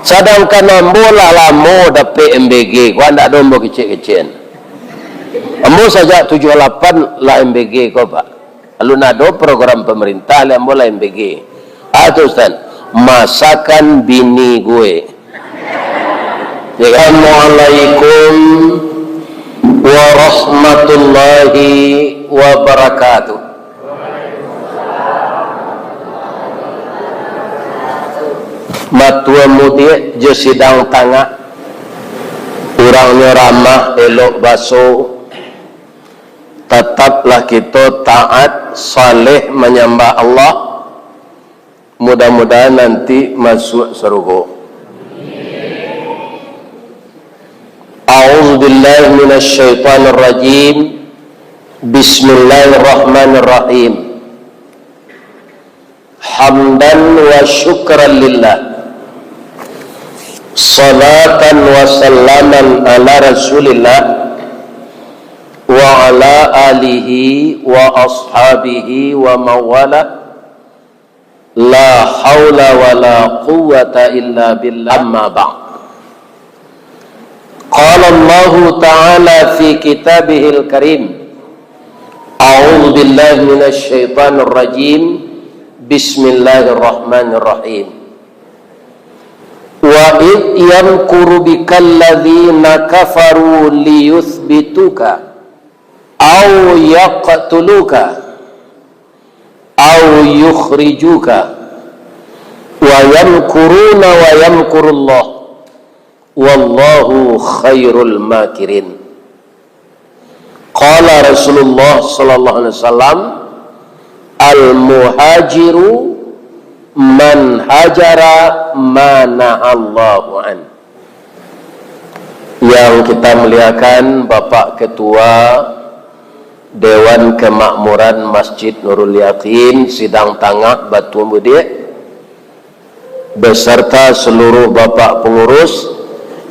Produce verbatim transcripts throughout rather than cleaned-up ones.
Sadangkan ambo lah lamo dapek M B G, ko ndak ado ambo kecek-kecekan. Ambo sajak tujuah lapan lah M B G ko, Pak. Alun ado program pemerintah, lah ambo lah M B G. Ah, tu, Ustaz, masakan bini gue. Ya kan? Assalamualaikum warahmatullahi wabarakatuh. Matua mudiak jo sidang tangah, urangnyo ramah, elok baso, tataplah kito taat, saleh manyambah Allah, mudah-mudahan nanti masuak sarugo. A'udzubillahi minasyaitonirrajim. Bismillahirrahmanirrahim. Hamdan wa syukran lillah. Salatan wa salaman ala Rasulillah wa ala alihi wa ashabihi wa mawala. La haula wa la quwwata illa billah. Amma ba'd. Qala Allahu ta'ala fi kitabihil karim. A'udzu billahi minasy syaithanir rajim. Bismillahirrahmanirrahim. Wa idh yamkuru bikal ladzina kafaru liyutsbituka aw yaqtuluka aw yukhrijuka wa yamkuruna wa yamkurullah wallahu khairul makirin. Qala Rasulullah sallallahu alaihi wasallam, "Al-muhajiru man hajara ma nahallahu an." Yang kita muliakan Bapak Ketua Dewan Kemakmuran Masjid Nurul Yakin, Sidang Tangah, Batu Mudiak, beserta seluruh bapak pengurus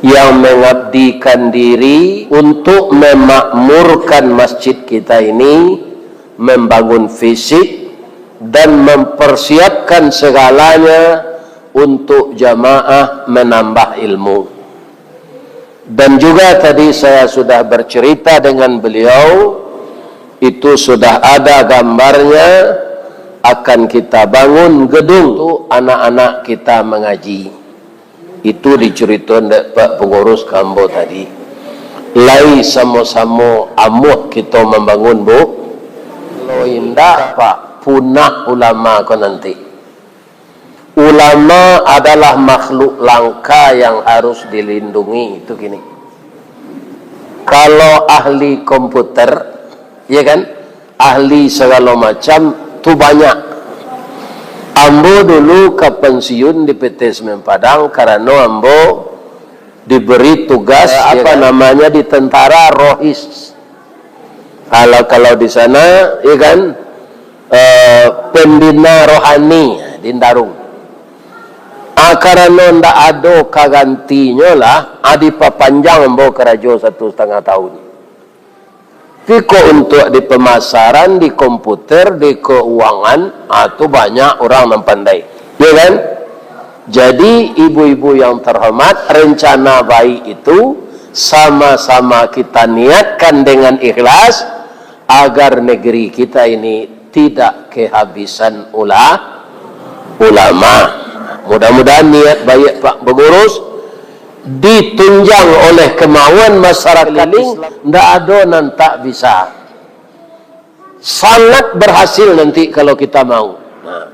yang mengabdikan diri untuk memakmurkan masjid kita ini, membangun fisik, dan mempersiapkan segalanya untuk jamaah menambah ilmu. Dan juga tadi saya sudah bercerita dengan beliau, itu sudah ada gambarnya, akan kita bangun gedung untuk anak-anak kita mengaji. Itu diceritakan dek Pak Pengurus ka ambo tadi. Lai samo-samo amuah kito mambangun, Bu? Kalau indak, Pak, punah ulama ko nanti. Ulama adalah makhluk langka yang harus dilindungi, itu kini. Kalau ahli komputer, ya kan, ahli segala macam, tu banyak. Ambo dulu ka pensiun di P T Semen Padang karano ambo diberi tugas, eh, ya apa kan, namanya, di tentara rohis. Kalau, kalau di sana, ya kan, eh, pembina rohani di Ndarung. Ah, karano ndak ado kagantinyo lah, ah, dipapanjang ambo karajo satu satangah tahun. Tapi kok untuak di pemasaran, di komputer, di keuangan, ah, tu banyak urang nan pandai. Ya kan? Jadi, ibu-ibu yang terhormat, rencana baik itu sama-sama kita niatkan dengan ikhlas agar negeri kita ini tidak kehabisan ula-, ulama. Mudah-mudahan niat baik Pak Pengurus ditunjang oleh kemauan masyarakat Islam, ndak ado nan tak bisa. Sangat berhasil nanti kalau kita mau. Nah,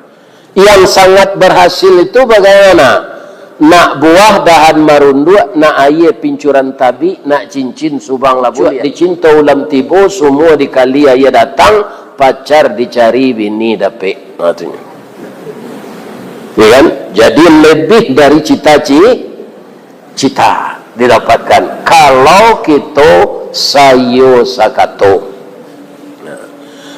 yang sangat berhasil itu bagaimana? Nak buah dahan marunduak, nak aia pincuran tabik, nak cincin subang labuah. Dicinto ulam tibo, sumua dikali aia datang, pacar dicari bini dapek. Nah, tu nyo. Ya kan? Jadi lebih dari cita-ci-, cita didapatkan kalau kito saiyo sakato. Nah,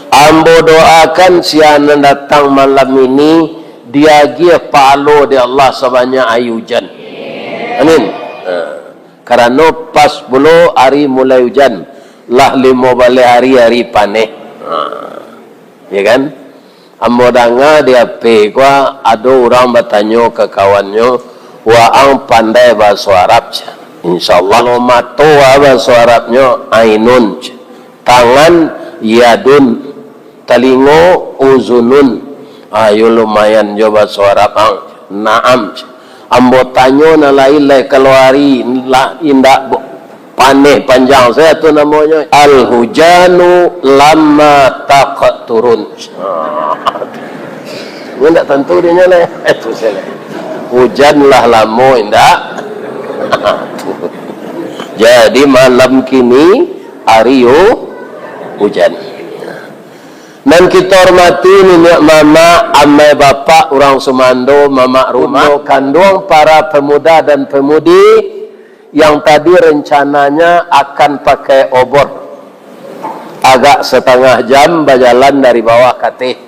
ambo doakan sia nan datang malam ini diagiah pahalo dek Allah sabanyak aia ujan. Amin. Nah, karano pas pulo ari mulai ujan, lah limo baleh ari, ari paneh. Nah, ya kan? Ambo danga di H P ko, ado urang batanyo ka kawannyo, Waang pandai bahaso Arab, ceh. Insya Allah. Kalau mato, ah, bahaso Arabnyo ainun, ceh. Tangan, yadun. Talingo, uzunun. Ayo, lumayan jo bahaso Arab ang. Naam, ceh. Ambo tanyo nan lain lai, kalau ari lah indak bo-, paneh panjang sajo tu namonyo. Al-hujanu lamma taqturun. Inyo ndak tantu dinyo lai. Itu salah. Hujan lah lamo indak. Jadi malam kini ari hu-, hujan. Nan kito hormati niniak mamak, amai bapak, urang sumando, mamak rumah, kanduang, para pemuda dan pemudi yang tadi rencananya akan pakai obor. Agak setengah jam bajalan dari bawah kateh,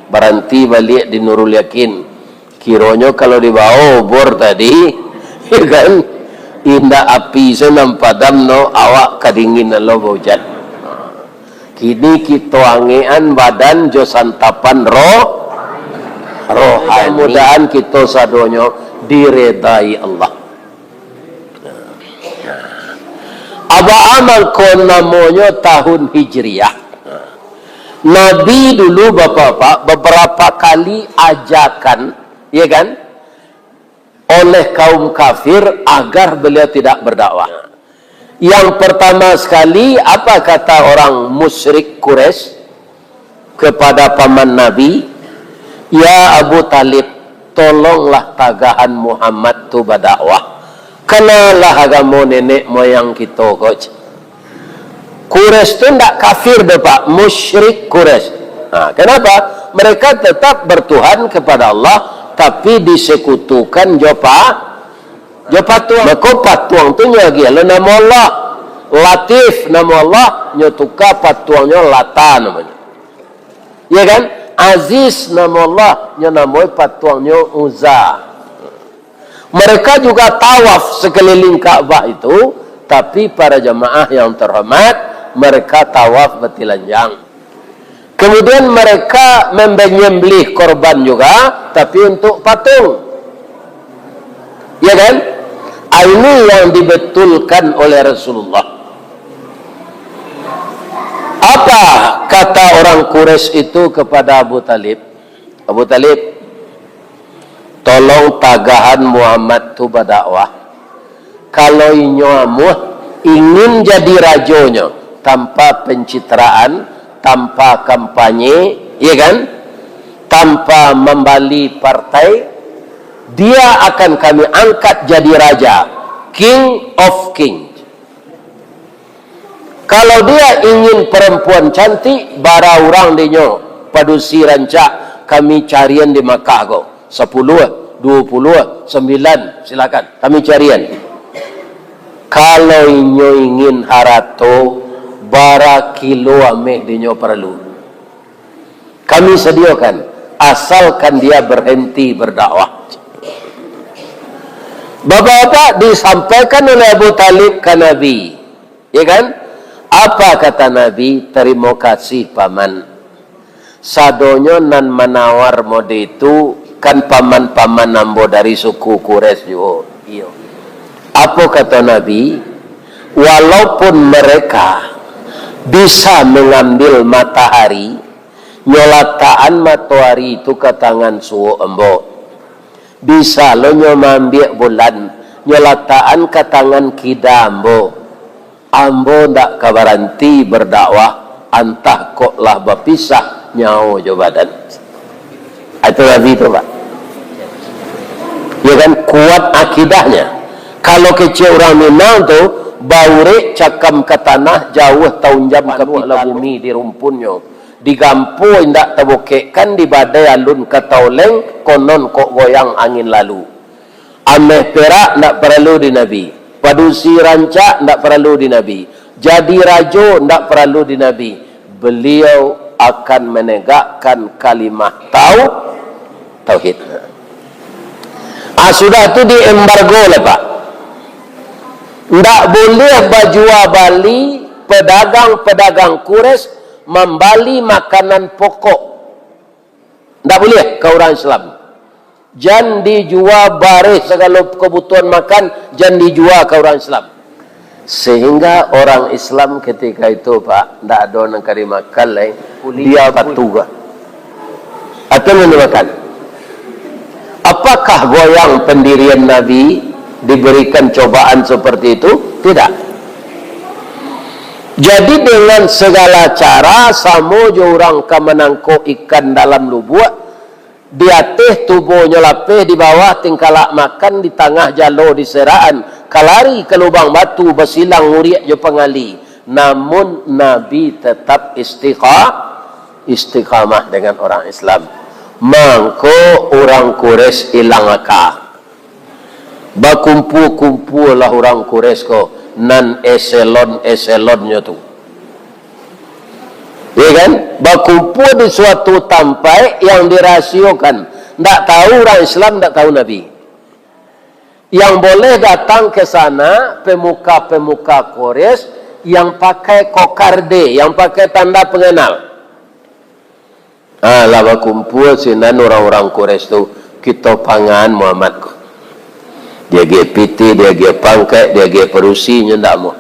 baranti baliak di Nurul Yakin. Kironyo kalau dibawa obor tadi, ya kan, indak api se nan padam no, awak kadinginan lo baujan. Kini kito angekan badan jo santapan roh, rohani. Mudah-mudahan kito sadonyo diredai Allah. Abaa mangko namonyo tahun Hijriah. Nabi dulu, bapak-bapak, beberapa kali ajakan, ya kan, oleh kaum kafir agar beliau tidak berdakwah. Yang pertama sekali, apa kata orang musyrik Quraisy kepada paman Nabi? "Ya Abu Talib, tolonglah tagahan Muhammad tu badakwah. Kanalah agamo nenek moyang kito ko." Quraisy tu ndak kafir doh, Pak, musyrik Quraisy. Nah, kenapa? Mereka tetap bertuhan kepada Allah, tapi disekutukan jo pa-, jo patuang. Mako patuang tu nyo agiah lo namo Allah. Latif namo Allah, nyo tuka patuangnyo Lata namonyo. Ya kan? Aziz namo Allah, nyo namoi patuangnyo Uzza. Mereka juga tawaf sekeliling Ka'bah itu, tapi para jamaah yang terhormat, mereka tawaf batilanjang. Kemudian mereka menyembelih korban juga, tapi untuk patung. Ya kan? Ah, ini yang dibetulkan oleh Rasulullah. Apa kata orang Quraisy itu kepada Abu Talib? "Abu Talib, tolong tagahan Muhammad tu badakwah. Kalau inyo amuah ingin jadi rajonyo tanpa pencitraan, tanpa kampanye, ya kan? Tanpa mambali partai, dia akan kami angkat jadi raja, King of King." Kalau dia ingin perempuan cantik, bara urang dinyo, padusi rancak, kami carian di Makkah ko. Sapuluah, duo puluah, sambilan, silakan, kami carian. Kalau inyo ingin harato, bara kilo ameh dinyo paralu. Kami sadiokan, asalkan dia berhenti berdakwah. Bapak-bapak, disampaikan oleh Abu Talib ka Nabi, ya kan? Apa kata Nabi? "Tarimo kasih, Paman. Sadonyo nan manawar mode tu kan paman-paman ambo dari suku Quraisy juo." Iyo. Apo kato Nabi? "Walaupun mereka bisa mengambil matahari, nyo latakan matoari tu ka tangan suok ambo. Bisa lo nyo maambiak bulan, nyo latakan ka tangan kida ambo. Ambo ndak ka baranti berdakwah, antah kok lah bapisah nyawo jo badan." Itu Nabi tu, Pak. Ya kan, kuat akidahnyo. Kalau kecek urang Minang tu, baurek cakam ka tanah, jauah taunjam ka bumi di rumpunnyo. Digampo indak tabokekkan, di badai alun ka taoleng, konon kok goyang angin lalu. Ameh perak ndak paralu di Nabi. Padusi rancak ndak paralu di Nabi. Jadi rajo ndak paralu di Nabi. Beliau akan menegakkan kalimah tau-, tauhid. Ah, sudah tu diembargo lah, Pak. Ndak boleh bajua bali, pedagang-pedagang Quraisy mambali makanan pokok. Ndak boleh ka urang Islam. Jan dijua bareh sagalo kabutuhan makan, jan dijua ka urang Islam. Sehingga orang Islam ketika itu, Pak, ndak ado nan ka dimakan lai, bia batu ka. Atau nan dimakan. Apakah goyang pendirian Nabi diberikan cobaan seperti itu? Tidak. Jadi dengan segala cara, samo jo urang ka manangkok ikan dalam lubuak, di ateh tubonyo lapeh, di bawah tingkalak makan, di tangah jalo diserakan, ka lari ka lubang batu, basilang nguriak jo pangali. Namun Nabi tetap istikha-, istiqamah dengan orang Islam. Mangko urang Quraisy ilang aka. Bakumpua-kumpualah urang Quraisy ko, nan eselon-eselonnyo tu. Ya kan? Bakumpua di suatu tampaik yang dirahasiokan. Ndak tahu urang Islam, ndak tahu Nabi. Yang boleh datang ke sana, pemuka-pemuka Quraisy yang pakai kokarde, yang pakai tanda pengenal. Ah, lah bakumpua sinan urang-urang Quraisy tu, "Kito pangan Muhammad ko. Diagiah pitih, diagiah pangkek, diagiah padusi, nyo ndak amuah.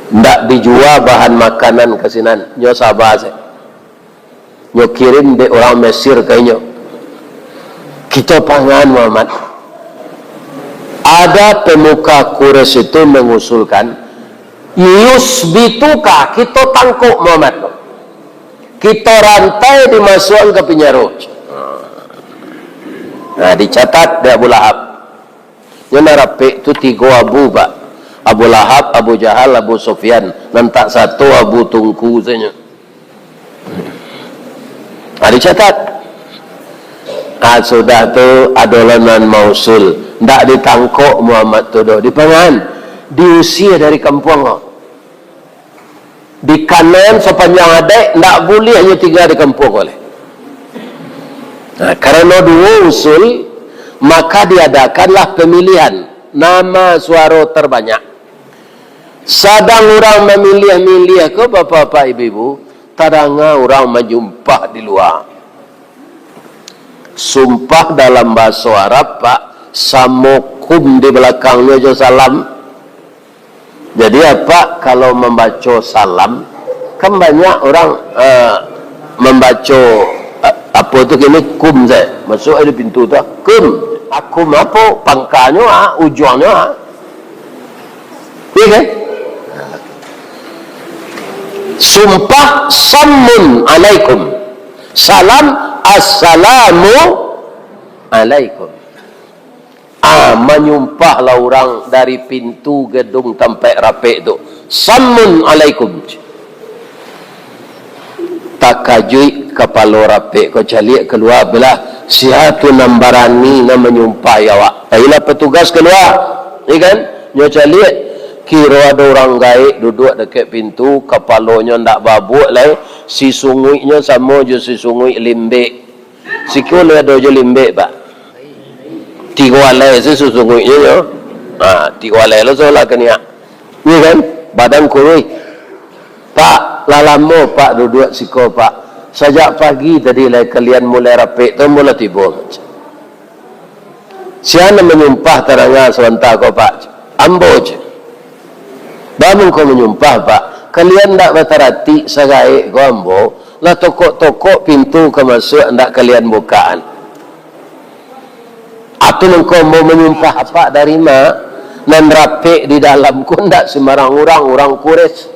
Ndak dijua bahan makanan ka sinan, nyo saba se. Nyo kirim dek urang Mesir ka inyo. Kito pangan Muhammad." Ada pemuka Quraisy itu mengusulkan, "Yusbituka, kito tangkok Muhammad. Kito rantai, dimasuakan ka pinjaro." Nah, dicatat dek Abu Lahab. Nyo nan rapek tu tigo abu, Pak. Abu Lahab, Abu Jahal, Abu Sufyan. Nan tak sato Abu Tungku sajo. Ha, dicatat. Ha, sudah tu, ado lo nan mausul. Ndak ditangkok Muhammad tu doh. Dipangan. Diusia dari kampuang ko. Di kanan sapanjang adaik, ndak buliah nyo tingga di kampuang ko lai. Nah, karano duo usul, maka diadakanlah pamilihan nama suaro terbanyak. Sadang urang mamiliah-miliah ko, bapak-bapak, ibu-ibu, tadanga urang manyumpah di lua. Sumpah dalam bahaso Arab, Pak, samo kum di balakangnyo jo salam. Jadi, apak kalau mambaco salam, kan banyak urang, eh, mambaco, eh, apo tu kini, kum sajo. Masuak di pintu tu, kum. Akum apo? Pangkanyo a, ujuangnyo a. Iya kan? Sumpah, "Samun alaikum." Salam, "Assalamu alaikum." Ah, manyumpahlah urang dari pintu gedung tampek rapek tu, "Samun alaikum." Takajuik kapalo rapek ko, caliak kalua, "Alah, sia tu nan barani nan manyumpahi awak?" Pailah patugas kalua, iya kan? Nyo caliak, kiro ado urang gaek duduak dakek pintu, kapalonyo ndak babuak lai, sisunguiknyo samo jo sisunguik limbek. Siko lai ado jo limbek, Pak. Tigo alai se susunguiknyo nyo. Ha, tigo alai lo solah kaniak. Iyo kan? Badan kuruih. "Pak, lah lamo Pak duduak siko, Pak. Sajak pagi tadi lai kalian mulai rapek tu, ambo lah tibo." "Sia nan manyumpah taranga sabanta ko, Pak?" "Ambo," cek. "Baa mangko manyumpah, Pak? Kalian ndak bataratik sagaek ko ambo, lah tokok-tokok pintu ka masuak ndak kalian bukaan. Atu mangko ambo manyumpah, Apak dari ma? Nan rapek di dalam ko ndak sumbarang urang, urang Quraisy.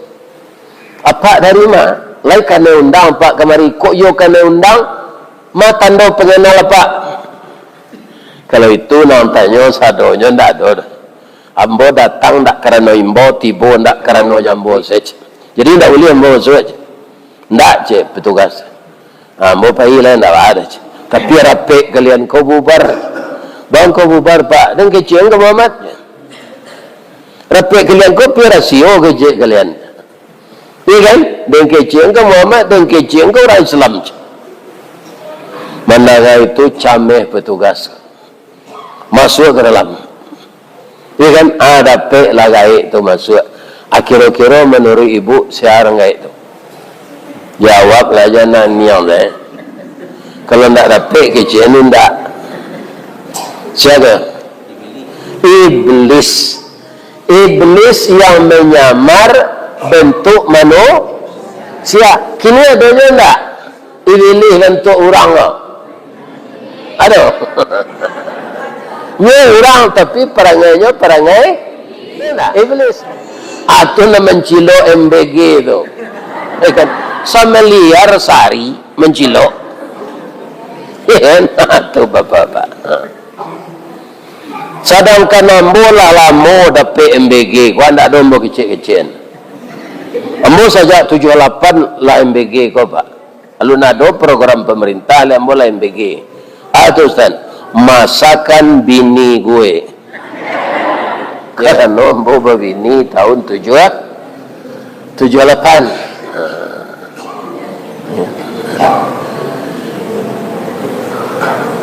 Apak dari ma? Lai kanai undang Apak kamari? Kok iyo kanai undang? Ma tando panganal Apak?" "Kalau itu nan tanyo sadonyo ndak ado doh. Ambo datang ndak karano imbau, tibo ndak karano ambo sajo. Jadi ndak buliah ambo masuak," cek. "Ndak," cek petugas. "Ambo pai lah, ndak baa doh," cek. "Tapi rapek kalian ko bubar." "Baa mangko bubar, Pak?" "Den kecekan ka Muhammad. Rapek kalian ko pi rasio kecek kalian." Iya kan? "Den kecekan ka Muhammad, den kecekan ka urang Islam." Mandanga itu cameh petugas. Masuak ka dalam. Iya kan? Ah, dapek lah gaek tu masuak. "Ah, kiro-kiro manuruik ibu, sia nan gaek tu?" Jawab lah jo nan niang tu, eh. Kalau ndak dapek kecek anu ndak. Siapa? Iblis. Iblis yang menyamar bentuk manusia. Kini adonyo ndak? Iblis bentuk urang ko. Ado. Nyo urang, tapi parangainyo parangai iblis. Atu nan mancilok M B G tu. Eh kan? Samiliar sari mancilok. Iya kan? Atu bapak-bapak. Sadangkan ambo lah lamo dapek M B G, ko ndak ado ambo kecek-kecek. Ambo sajak tujuah lapan lah M B G ko, Pak. Alun ado program pemerintah, lai ambo lah M B G. Ah, tu, Ustaz, masakan bini gue. Karano ambo babini tahun tujuah, tujuah lapan.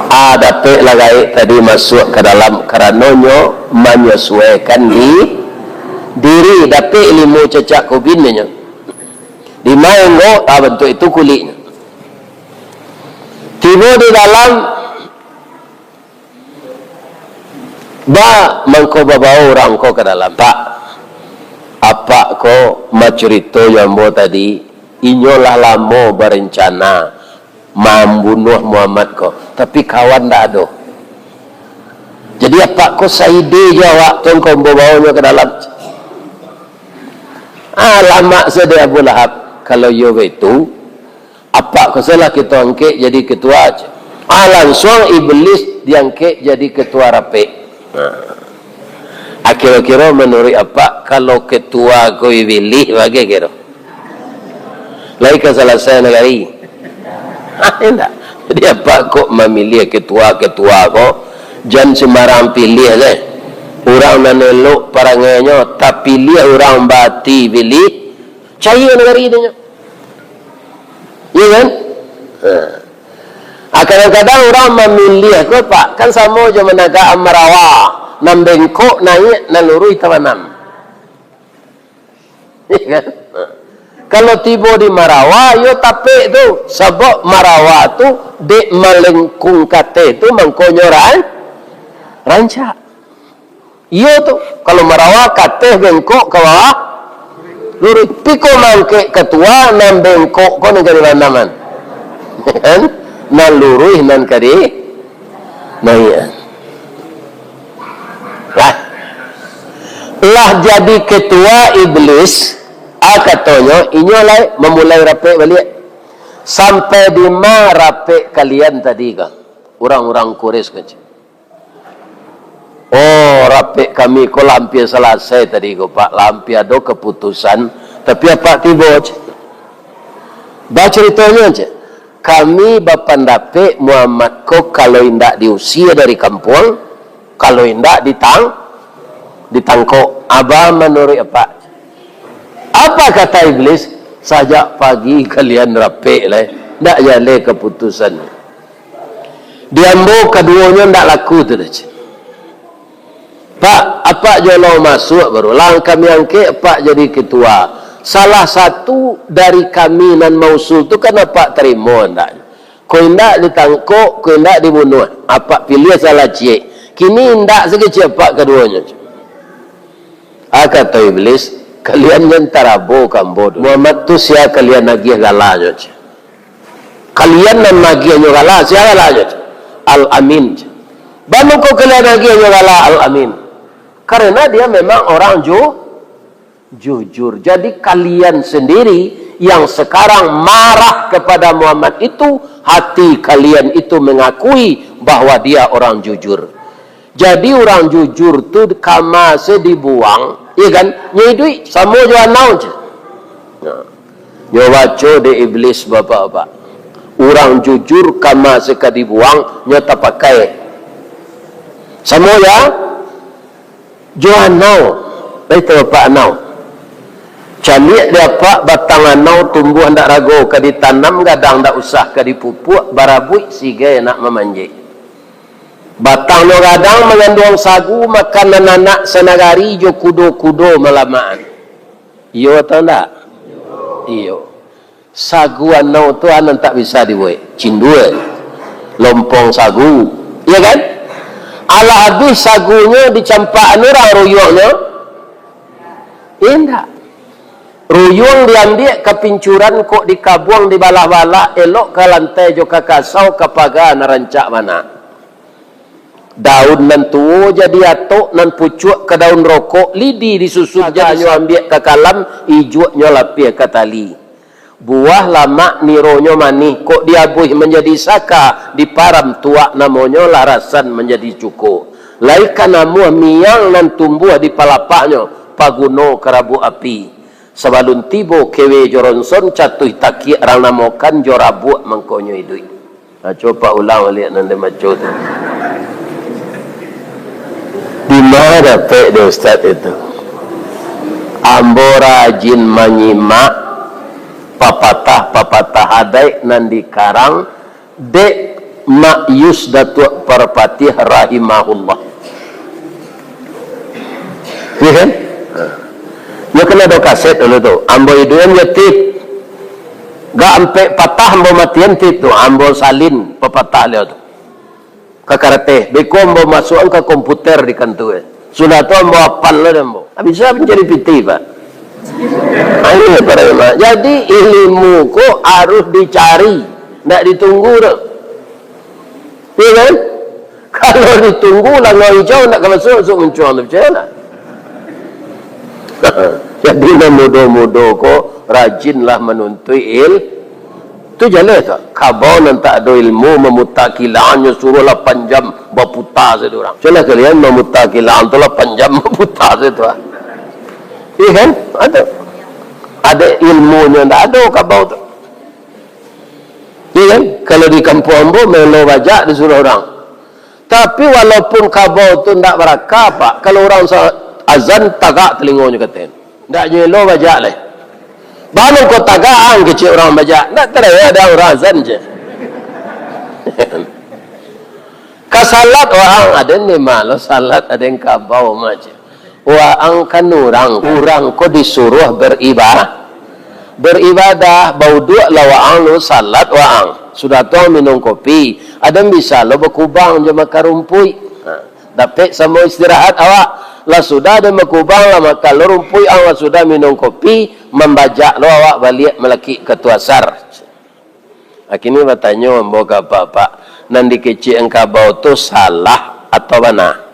Ah, dapek lah gaek tadi masuak ka dalam, karano nyo manyasuaikan di diri, dapek limo cacak kubin nyo. Di maenggo, ah, bantuak itu kuliknyo. Tibo di dalam, ba, mangko babawo urang ko ka dalam. Pak, apak ko macurito jo ambo tadi, inyo lah lamo barencana mambunuah Muhammad ko, tapi kawan ndak ado. Jadi apak ko saide jo awak tu, ko ambo bawonyo ka dalam. Ah, lamak sajo dek Abu Lahab. Kalau iyo baitu, apak ko sajolah kito angkek jadi ketua, cek. Ah, lansuang Iblis diangkek jadi ketua rapek. Nah. Ah, kiro-kiro manuruik apak, kalau ketua ko Iblis, bagai kiro? Lai ka salasai nagari? Ah, indak. Jadi apak kok mamiliah ketua-ketua ko, jan sembarang piliah deh. Urang nan elok parangainyo, tapiliah urang baati Iblis, caia nagari tu nyo. Iya kan? Ha. Ah, kadang-kadang urang mamiliah ko, Pak, kan samo jo managak marawa, nan bengkok naiak, nan luruih tabanam. Iya kan? Kalau tibo di marawa, iyo tapek tu, sabab marawa tu dek malengkung kateh tu mangkonyo ran-, rancak. Iyo tu, kalau marawa kateh bengkok ka bawah, luruih. Piko mangkek ketua, nan bengkok ko nan ka di tabanam, kan? Nan luruih nan ka di naiak. Lah, lah jadi ketua Iblis, ah, katonyo, inyo lai mamulai rapek baliak. Sampai di ma rapek kalian tadi ko? Urang-urang Quraisy ko, cek. Oh, rapek kami ko lah ampia salasai tadi ko, Pak. Lah ampia ado kaputusan. Tapi apak tibo, cek. Ba caritonyo, cek. Kami bapandapek Muhammad ko kalau indak diusia dari kampuang, kalau indak ditang-, ditangkok. Aba manuruik apak. Apa kata Iblis? Sajak pagi kalian rapek lai, ndak jaleh kaputusan. Di ambo kaduonyo ndak laku tu doh, cek. Pak, apak jo lah masuak baru, lah kami angkek apak jadi ketua. Salah satu dari kami nan mausul tu kan apak tarimo ndak? Ko indak ditangkok, ko indak dibunuah. Apak piliah salah ciek. Kini indak sakecek apak kaduonyo, cek. Ah, kato Iblis, kalian jan tarabo ka ambo doh. Muhammad tu sia kalian agiah galanyo, cek. Kalian nan magiahnyo gala, sia galanyo, cek? Al-Amin, cek. Baa mangko kalian agiahnyo gala Al-Amin? Karena dia memang orang ju-, jujur. Jadi kalian sendiri yang sekarang marah kepada Muhammad itu, hati kalian itu mengakui bahwa dia orang jujur. Jadi urang jujur tu kama se dibuang, iya kan? Nyo iduik samo jo anau je. Nah, nyo baco dek Iblis, bapak-bapak. Urang jujur kama se ka dibuang, nyo tapakai. Samo ya? Jo anau. Baik tu bapak anau. Caliak di apak batang anau tumbuah ndak rago, ka ditanam gadang ndak usah, ka dipupuak barabuik sigai nak mamanjek. Batangnyo gadang manganduang sagu, makanan anak sanagari jo kudo-kudo malamakan. Iyo atau ndak? Iyo. Sagu anau tu anan tak bisa dibuek. Cindua. Lompong sagu, iyo kan? Alah abih sagunyo dicampakan urang ruyuangnyo? Indak. Ruyuang diambiak ka pincuran, kok dikabuang dibalah-balah, elok ka lantai jo ka kasau, ka paga nan rancak bana. Daun nan tuo jadi atok, nan pucuak ka daun rokok, lidi disusun, paganyo ambiak ka kalam, ijuaknyo lapiah ka tali. Buah lamak nironyo manih, kok diabuih manjadi saka, diparam tuak namonyo, larasan manjadi cuko. Lai ka namuah miang nan tumbuah di palapaknyo, paguno ka rabuak api. Sabalun tibo kewe jo ronson, catuih takiak rang namokan, jo rabuak mangkonyo iduik. Ha, cubo ulang baliak nan den baco tu. Dima dapek dek ustaz itu? Ambo rajin manyimak papatah-papatah adaik nan dikarang dek Mak Yus Datuak Parpatiah rahimahullah. Iyo kan? Ha. Nyo kan ado kaset dulu tu. Ambo iduikan jo tip. Gak ampek patah ambo matian tip tu. Ambo salin papatah liau tu. Ka karateh. Beko ambo masuakan ka komputer di kantua. Sudah tu ambo apal lah dek ambo. Bisa mancari pitih, Pak. Ha, ini para ulama. Jadi, ilmu ko harus dicari. Ndak ditunggu tu. Iyo kan? Kalau ditunggu langau ijau, ndak ka masuak, masuak muncuang tu, picayolah. Jadi, nan mudo-mudo ko, rajinlah manuntuik il-, tu jaleh tu. Kabau nan tak ado ilmu, mamuta kilaan, nyo suruah lapan jam, baputa sajo urang. Cubolah kalian mamuta kilaan tu lapan jam, baputa sajo tu, ah. Iyo kan? Ado. Ado ilmunyo, ndak ado kabau tu. Iyo kan? Kalau di kampuang ambo, maelo bajak disuruah urang. Tapi, walaupun kabau tu ndak barakah, Pak, kalau urang sa-, azan, tagak talingonyo katen. Ndak nyo elo bajak lai. Bana ko tagak ang kecek urang bajak. Ndak tadanga urang azan je. Ka salat waang, aden ni mah lo salat, aden kabau mah je. Waang kan urang, urang ko disuruah beriba-, beribadah, bauduak lah waang lu, salat waang. Sudah tu minum kopi, aden bisa lo bakubang jo makan rumpuik. Ha, dapek samo istirahat awak. Lah sudah aden bakubang, lah makan lo rumpuik, ang lah sudah minum kopi, mambajak lo awak baliak malakik ka tu asar. Akhirnyo batanyo ambo ka apak-apak, nan dikecek ang kabau tu salah atau bana?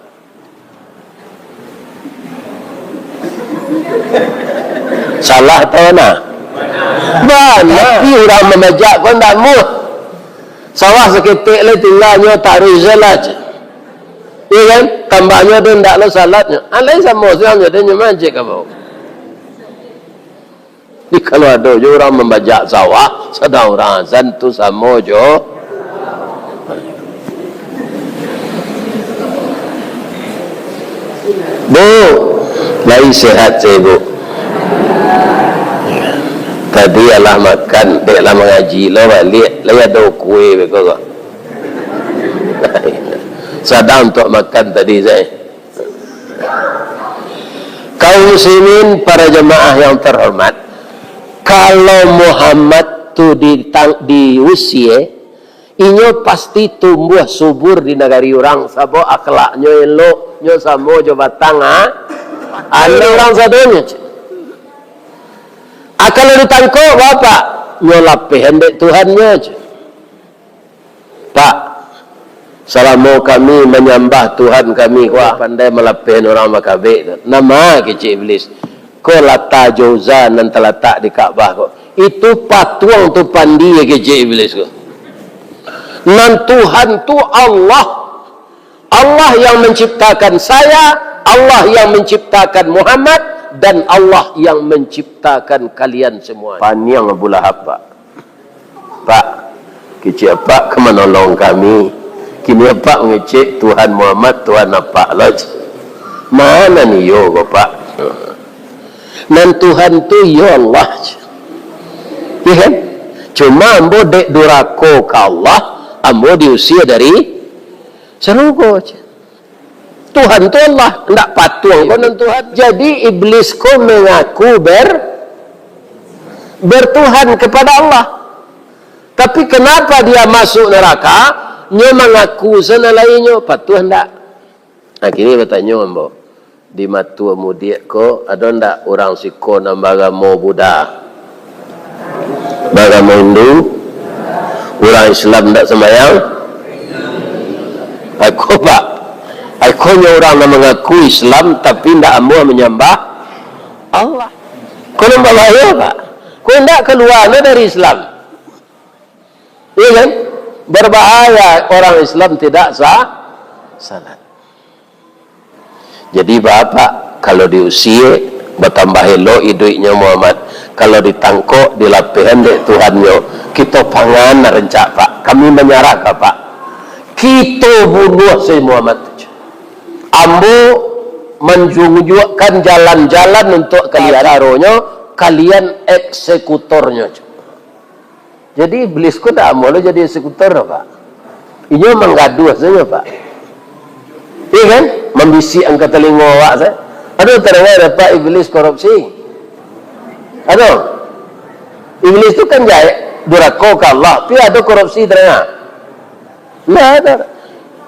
Salah atau bana? Bana. Tapi urang mambajak ko ndak muah. Sawah saketek lai tingganyo taruih salat. Iyo kan? Tambahnyo tu ndak lo salatnyo. Alai samo siang jo den nyo mancek kabau. Jadi, kalau ado jo urang mambajak sawah, sadang urang azan tu samo jo. Bu, lai sehat se, Bu? Tadi alah makan, dek lah mangaji lo baliak, lai ado kue beko ko. Sadang untuak makan tadi sae. Kaum muslimin, para jamaah yang terhormat, kalau Muhammad tu ditang-, diusie, inyo pasti tumbuah subur di nagari urang, sabab akhlaknyo elok, nyo samo jo batang, ah, anak urang sadonyo, cek. Ah, kalau ditangkok, bapak, nyo lapehan dek Tuhannyo, cek. Pak, salamo kami manyambah Tuhan kami, wah, pandai malapehan urang bakabek tu. Nama kecek Iblis? Ko Lata jo Uzza nan talatak di Ka'bah ko. Itu patuang tu pandie kecek Iblis ko. Nan Tuhan tu Allah. Allah yang menciptakan saya, Allah yang menciptakan Muhammad, dan Allah yang menciptakan kalian semua. Paniang Abu Lahab, Pak. Pak, kecek apak ka manolong kami. Kini apak mangecek Tuhan Muhammad, Tuhan apak lo. Mano iyo ko, Pak? Nan Tuhan tu iyo Allah. Iyo kan? Cuma ambo dek durako ka Allah, ambo diusie dari sarugo. Tuhan tu Allah, ndak patuang ko nan Tuhan. Jadi, Iblis ko mengaku ber-, bertuhan kepada Allah. Tapi, kenapa dia masuk neraka? Nyo mangaku sana lainnyo, patuah ndak? Nah, kini batanyo ambo, di Matua Mudiak ko, ado ndak urang siko nan baagamo Buddha? Baagamo Hindu? Urang Islam ndak sambayang? Aiko, Pak. Aiko nyo urang nan mangaku Islam, tapi ndak amuah manyambah Allah. Ko nan babahayo, Pak. Ko indak kalua nyo dari Islam. Iya kan? Berbahaya orang Islam tidak sa-, salat. Jadi, Bapak, kalau diusie, batambah elok iduiknyo Muhammad. Kalau ditangkok, dilapehan dek Tuhannyo, kito pangan rancak, Pak. Kami manyarah ka Apak. Kito bunuah si Muhammad tu. Ambo manunjuakkan jalan-jalan untuak kalian. Caronyo, kalian eksekutornyo. Jadi, iblis ko ndak amuah lo jadi eksekutor, Pak. Inyo manggaduah sajo, Pak. Iya kan? Mambisiak ka talingo awak sajo. Ado tadanga dek Apak iblis korupsi? Ado? Iblis tu kan jahek, durako ka Allah, tapi ado korupsi tadanga? Ndak ado.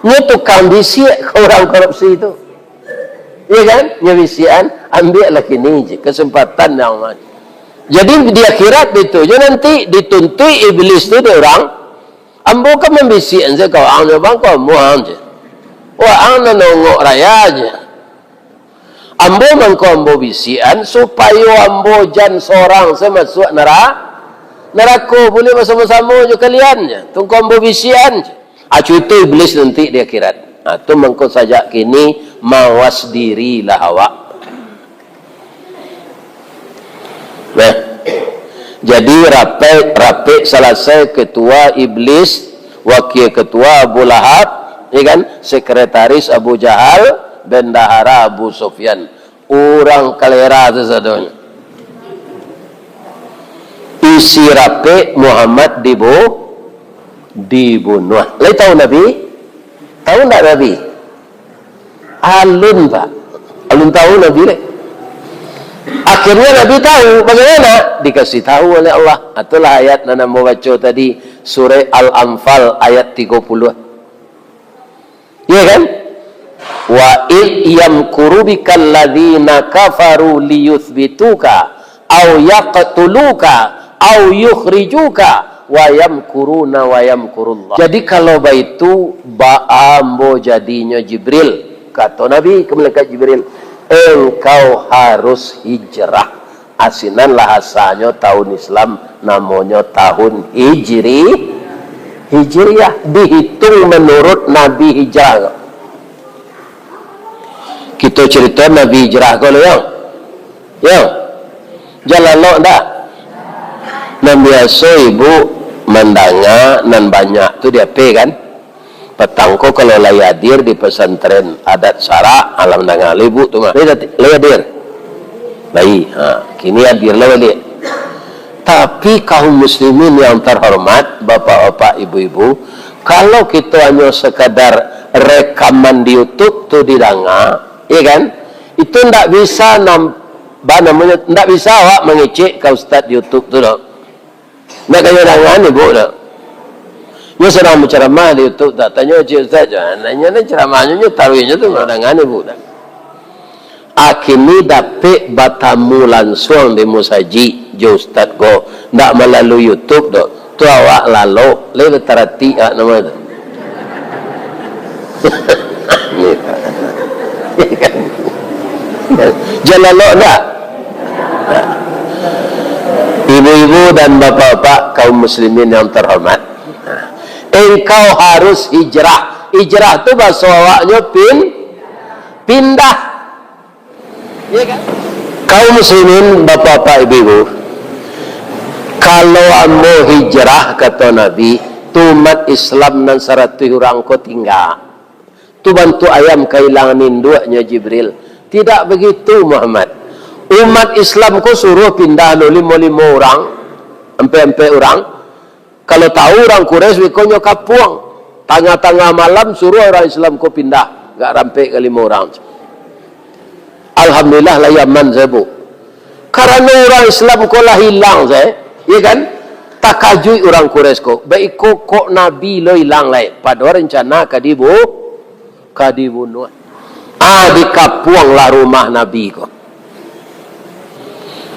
Nyo tukang bisiak ka urang korupsi tu. Iya kan? Nyo bisiakan, ambiaklah kini je kesempatan nan aman. Jadi, di akhirat itu je nanti dituntuik iblis tu dek urang, ambo kan mambisiakan se ka waang jo bang ko amuah je. Waang nan nongok raya je. Ambo mangko ambo bisiakan, supayo ambo jan sorang se masuak nara-, narako, buliah basamo-samo jo kalian je. Tu ko ambo bisiakan je. Acu itu iblis nanti di akhirat. Nah, tu mangko sajak kini mawas dirilah awak. Nah, jadi rapek, rapek salasai ketua iblis, wakil ketua Abu Lahab, ya kan, sekretaris Abu Jahal, bendahara Abu Sufyan. Urang kalera sasadonyo. Isi rapek Muhammad dibu-, dibunuah. Lai tahu Nabi? Tahu ndak Nabi? Alun, Pak. Alun tahu Nabi deh. Akhirnya Nabi tahu. Bagaimana? Dikasih tahu oleh Allah. Itulah ayat nan ambo baco tadi, surah Al-Anfal ayat tigo puluh. Iya kan? "Wa idh yamkuru bikal ladzina kafaru liyutsbituka au yaqtuluka au yukhrijuka wa yamkuruna wa yamkurullah." Jadi, kalau baitu, baa ambo jadinyo, Jibril? Kato Nabi ka malaikat Jibril, "Engkau harus hijrah." Asinan lah asanyo tahun Islam, namonyo tahun Hijri-, Hijriah, dihitung manurut Nabi hijrah ko. Kito carito Nabi hijrah ko lo, yo. Yo. Jan lalok ndak? Nan biaso ibu mandanga nan banyak tu di H P kan? Patang ko kalau lai hadir di pesantren adat Sarak, alah mandanga lo ibu tu mah. Lai, lai hadir? Lai. Ha, kini hadir lah baliak. Tapi kaum muslimin yang terhormat, bapak-bapak, ibu-ibu, kalau kito hanyo sekadar rekaman di YouTube tu didanga, iya kan? Itu ndak bisa nam-, ba namonyo, ndak bisa awak mangecek ka ustaz di YouTube tu doh. Ndak ka nyo dangaan ibu tu. Nyo sadang bacaramah di YouTube tu, tanyo cik ustaz, ah, nyo ni caramahnyo, nyo taruihnyo tu, ndak dangaan ibu tu. Akhirnyo dapek batamu lansuang di musajik jo ustaz ko, ndak malalui YouTube tu. Tu awak lalok, lai bataratik awak namo tu. Jan lalok ndak? Ibu-ibu dan bapak-bapak kaum muslimin yang terhormat, engkau harus hijrah. Hijrah tu bahaso awaknyo pin-, pindah. Iya kan? Kaum muslimin, bapak-bapak, ibu-ibu, kalau ambo hijrah, kato Nabi, tu umat Islam nan saratuih urang ko tingga. Tu bantuak ayam kahilangan induaknyo, Jibril. Tidak begitu, Muhammad. Umat Islam ko suruah pindah lo limo-limo urang, ampek-ampek urang. Kalau tahu urang Quraisy, beko nyo kapuang. Tangah-tangah malam suruah urang Islam ko pindah, agak rampek ka limo urang. Alhamdulillah, lah aman sajo, Bu. Karano urang Islam ko lah hilang sajo, iya kan? Takajuik urang Quraisy ko, "Baiko kok Nabi lo ilang lai, padahal rencana ka dibu-, ka dibunuah." Ah, dikapuanglah rumah Nabi ko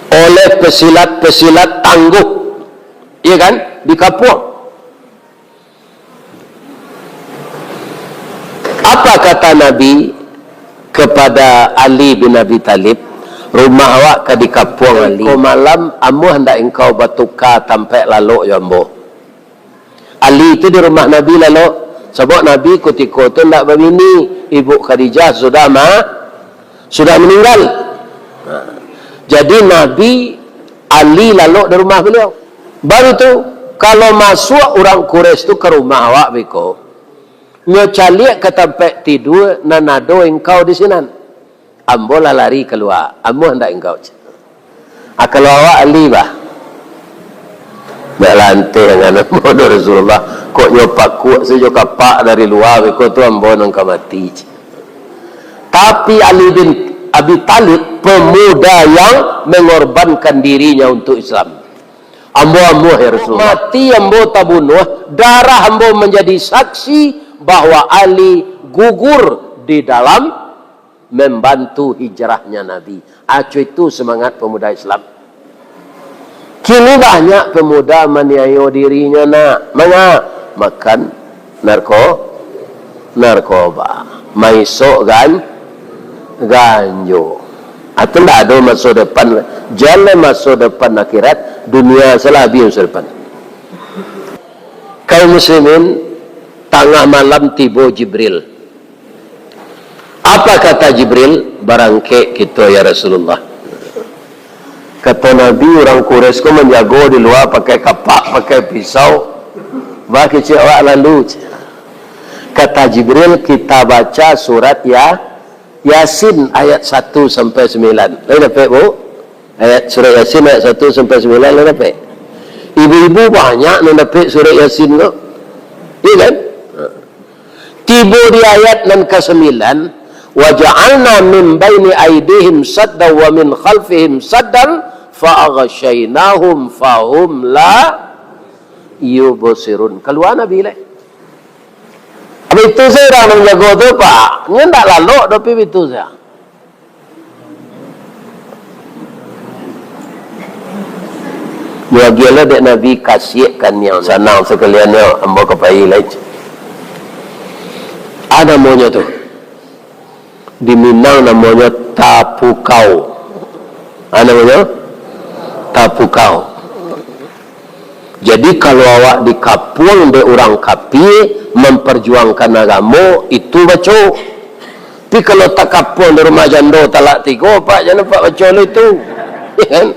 oleh pesilat-pesilat tangguh. Iya kan? Dikapuang. Apa kata Nabi kepada Ali bin Abi Thalib, "Rumah awak ka dikapuang, Ali. Ko malam, amuah ndak engkau batuka tampek lalok jo ambo?" Ali tu di rumah Nabi lalok, sabab Nabi kutiko tu ndak babini, ibu Khadijah sudah ma-, sudah meninggal. Nah, jadi Nabi, Ali lalok di rumah baliau. Baru tu, kalau masuak urang Quraisy tu ka rumah awak beko, nyo caliak ka tampek tidua nan ado engkau di sinan. Ambo lah lari kalua, amuah ndak engkau? Ah, kalau awak Ali, bah. Nak lanteh dengan ambo doh Rasulullah. Kok nyo pakuak sajo kapak dari lua, beko tu ambo nan ka mati. Tapi Ali bin Abi Thalib, pemuda yang mengorbankan dirinya untuk Islam. Ambo amuah, ya Rasulullah. Mati ambo tabunuah, darah ambo manjadi saksi bahwa Ali gugur di dalam membantu hijrahnyo Nabi. Aco itu semangat pemuda Islam. Kini banyak pemuda maniayo dirinyo, nak. Manga? Makan narko-, narkoba. Maisok gan-, ganjo. Atau ndak ado maso depan. Jan lai maso depan akhirat, dunia salah abih maso depan. Kaum muslimin, tangah malam tibo Jibril. Apa kata Jibril? "Barangkek kito, ya Rasulullah." Kato Nabi, "Urang Quraisy ko manjago di lua pakai kapak, pakai pisau. Bah, kecek awak lalu." Kata Jibril, "Kita baca surat Ya-, Yasin ayat satu sampai sembilan." Lain dapek, Bu? Ayat surat Yasin ayat satu sampai sembilan lah dapek. Ibu-ibu banyak nan dapek surat Yasin tu. Iya kan? Tibo di ayat nan kasambilan, "Wa ja'alna min baini aidihim saddan wa min khalfihim saddan fa aghsyainahum fahum la yubsirun." Kalua Nabi lai. Abih tu sajo urang nan manjago tu, Pak. Nyo ndak lalok doh, pi bitu sajo. Diagiah lo dek Nabi kasiak kaniang. Sanang sakalian nyo, ambo ka pai lai. A namonyo tu? Di Minang namonyo tapukau. A namonyo? Tapukau. Jadi, kalau awak dikapuang dek urang kapia, mamparjuangkan agamo, itu baco. Tapi kalau takapuang di rumah jando talak tigo, Pak, jan nampak baco lo itu. Ya kan?